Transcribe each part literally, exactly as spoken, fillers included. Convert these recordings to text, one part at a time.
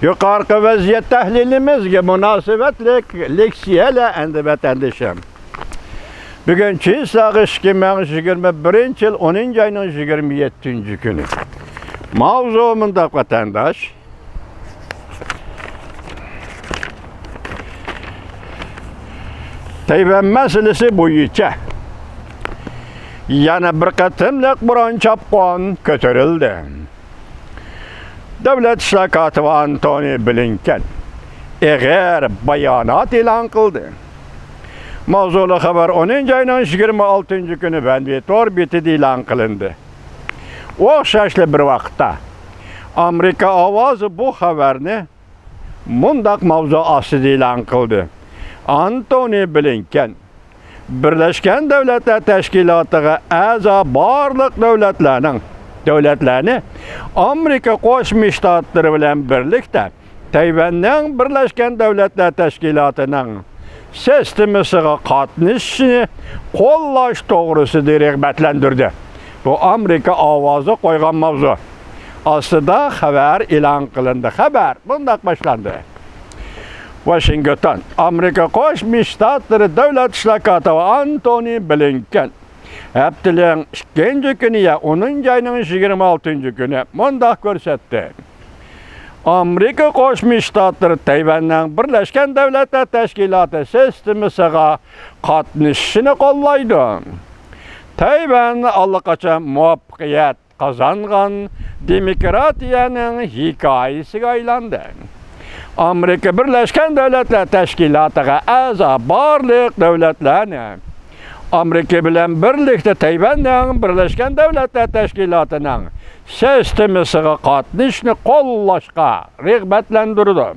يۇقىرىقى ۋەزىيەت تەھلىلىمىزگە مۇناسىۋەتلىك لېكسىيەلەر ئەمدى ۋەتەندىشىم. بۈگۈن چىساغ ئىككى مىڭ يىگىرمە بىرىنچى يىل ئونىنچى ئاينىڭ يىگىرمە يەتتىنچى كۈنى. ماۋزۇ مۇنداق، ۋەتەنداش. تەيۋەن مەسىلىسى بويىچە يەنە بىر قېتىملىق بوران چاپقۇن كۆتۈرۈلدى. دۆلەت ئىشلار كاتىپى ئانتونى بلىنكېن ئېغىر بايانات ئېلان قىلدى. ماۋزۇلۇق خەۋەر ئونىنچى ئاينىڭ يىگىرمە ئالتىنچى كۈنى ۋەنۋې تور بېتىدە ئېلان قىلىندى. ئوخشاشلا بىر ۋاقىتتا ئامېرىكا ئاۋازى بۇ خەۋەرنى مۇنداق ماۋزۇ ئاستىدا ئېلان قىلدى: ئانتونى بلىنكېن بىرلەشكەن دۆلەتلەر تەشكىلاتىغا ئەزا بارلىق دۆلەتلەرنىڭ، دۆلەتلەرنى ئامېرىكا قوشما شتاتلىرى بىلەن بىرلىكتە تەيۋەننىڭ بىرلەشكەن دۆلەتلەر تەشكىلاتىنىڭ سىستېمىسىغا قاتنىشىشىنى قوللاش توغرىسىدا رىغبەتلەندۈردى. بۇ ئامېرىكا ئاۋازى قويغان ماۋزۇ ئاستىدا خەۋەر ئېلان قىلىندى. خەۋەر مۇنداق باشلاندى: ۋاشىنگتون، ئامېرىكا قوشما شتاتلىرى دۆلەت ئىشلار كاتىپى ئانتونى بلىنكېن ھەپتىنىڭ ئىككىنچى كۈنى، يا ئونىنچى ئاينىڭ يىگىرمە ئالتىنچى كۈنى مۇنداق كۆرسەتتى: ئامېرىكا قوشما شتاتلىرى تەيۋەننىڭ بىرلەشكەن دۆلەتلەر تەشكىلاتى سىستېمىسىغا قاتنىشىشىنى قوللايدۇ. تەيۋەن ئاللىقاچان مۇۋەپپەقىيەت قازانغان دېموكراتىيەنىڭ ھېكايىسىگە ئايلاندى. ئامېرىكا بىرلەشكەن دۆلەتلەر تەشكىلاتىغا ئەزا بارلىق دۆلەتلەرنى ئامېرىكا بىلەن بىرلىكتە تەيۋەننىڭ بىرلەشكەن دۆلەتلەر تەشكىلاتىنىڭ سىستېمىسىغا قاتنىشىشنى قوللاشقا رىغبەتلەندۈرىدۇ.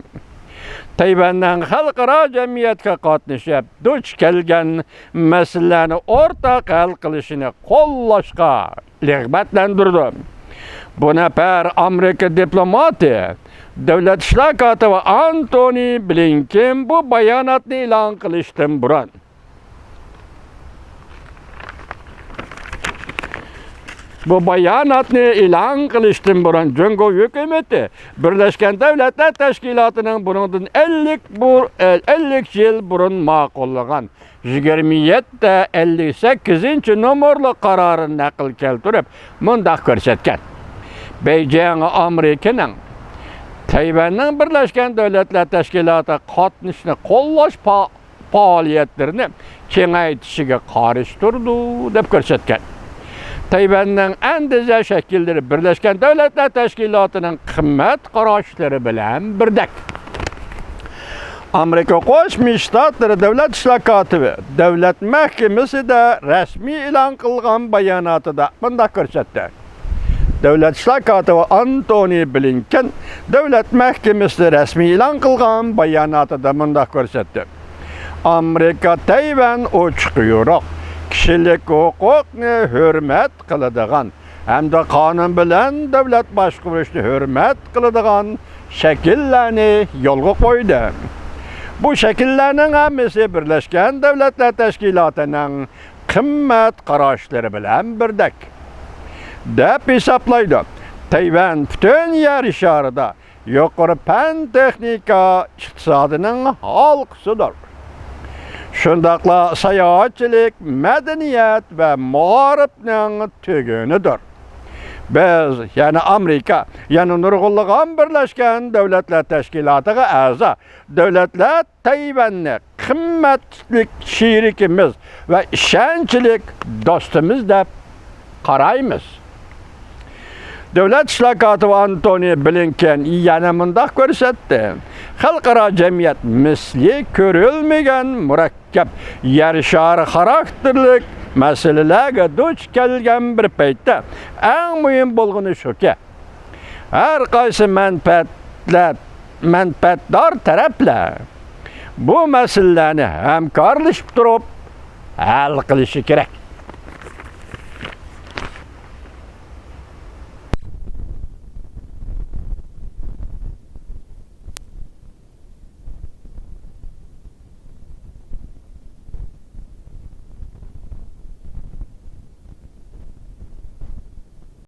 تەيۋەننىڭ خەلقئارا جەمئىيەتكە قاتنىشىپ، دۇچ كەلگەن مەسىلىلەرنى ئورتاق ھەل قىلىشىنى قوللاشقا رىغبەتلەندۈرىدۇ. بۇ نەپەر ئامېرىكا دىپلوماتى دۆلەت ئىشلار كاتىپى ئانتونى بلىنكېن بۇ باياناتنى ئېلان قىلىشتىن بۇرۇن، بۇ باياناتنى ئېلان قىلىشتىن بۇرۇن جۇڭگو ھۆكۈمىتى بىرلەشكەن دۆلەتلەر تەشكىلاتىنىڭ بۇنىڭدىن ئەللىك بۇر-، ئەللىك يىل بۇرۇن ماقۇللىغان يىگىرمە يەتتە ئەللىك سەككىزىنچى نومۇرلۇق قارارىنى نەقىل كەلتۈرۈپ مۇنداق كۆرسەتكەن: بېيجىڭ ئامېرىكىنىڭ تەيۋەننىڭ بىرلەشكەن دۆلەتلەر تەشكىلاتىغا قاتنىشىشىنى قوللاش پا-، پائالىيەتلىرىنى كېڭەيتىشىگە قارشى تۇرىدۇ، دەپ كۆرسەتكەن. تەيۋەننىڭ ئەندىزە شەكىللىرى بىرلەشكەن دۆلەتلەر تەشكىلاتىنىڭ قىممەت قاراشلىرى بىلەن بىردەك. ئامېرىكا قوشما شتاتلىرى دۆلەت ئىشلار كاتىپى دۆلەت مەھكىمىسىدە رەسمىي ئېلان قىلغان باياناتىدا مۇنداق كۆرسەتتى. دۆلەت ئىشلار كاتىپى ئانتونى بلىنكېن دۆلەت مەھكىمىسىدە رەسمىي ئېلان قىلغان باياناتىدا مۇنداق كۆرسەتتى: ئامېرىكا تەيۋەن ئوچۇق يورۇق، كىشىلىك ھوقۇقنى ھۆرمەت قىلىدىغان ھەمدە قانۇن بىلەن دۆلەت باشقۇرۇشنى ھۆرمەت قىلىدىغان شەكىللەرنى يولغا قويدى. بۇ شەكىللەرنىڭ ھەممىسى بىرلەشكەن دۆلەتلەر تەشكىلاتىنىڭ قىممەت قاراشلىرى بىلەن بىردەك، دەپ ھېسابلايدۇ. تەيۋەن پۈتۈن يەر شارىدا يۇقىرى پەن-تېخنىكا ئىقتىسادىنىڭ ھالقىسىدۇر. شۇنداقلا ساياھەتچىلىك، مەدەنىيەت ۋە مائارىپنىڭ تۈگۈنىدۇر. بىز يەنە ئامېرىكا، يەنە نۇرغۇنلىغان بىرلەشكەن دۆلەتلەر تەشكىلاتىغا ئەزا دۆلەتلەر تەيۋەننى قىممەتلىك شېرىكىمىز ۋە ئىشەنچلىك دوستىمىز دەپ قارايمىز. دۆلەت ئىشلار كاتىپى ئانتونى بلىنكېن يەنە مۇنداق كۆرسەتتى: خەلقئارا جەمئىيەت مىسلى كۆرۈلمىگەن مۇرەككەپ يەر شارى خاراكتېرلىك مەسىلىلەرگە دۇچ كەلگەن بىر پەيتتە، ئەڭ مۇھىم بولغىنى شۇكى، ھەر قايسى مەنپەئەتلەر، مەنپەئەتدار تەرەپلەر بۇ مەسىلىلەرنى ھەمكارلىشىپ تۇرۇپ ھەل قىلىشى كېرەك.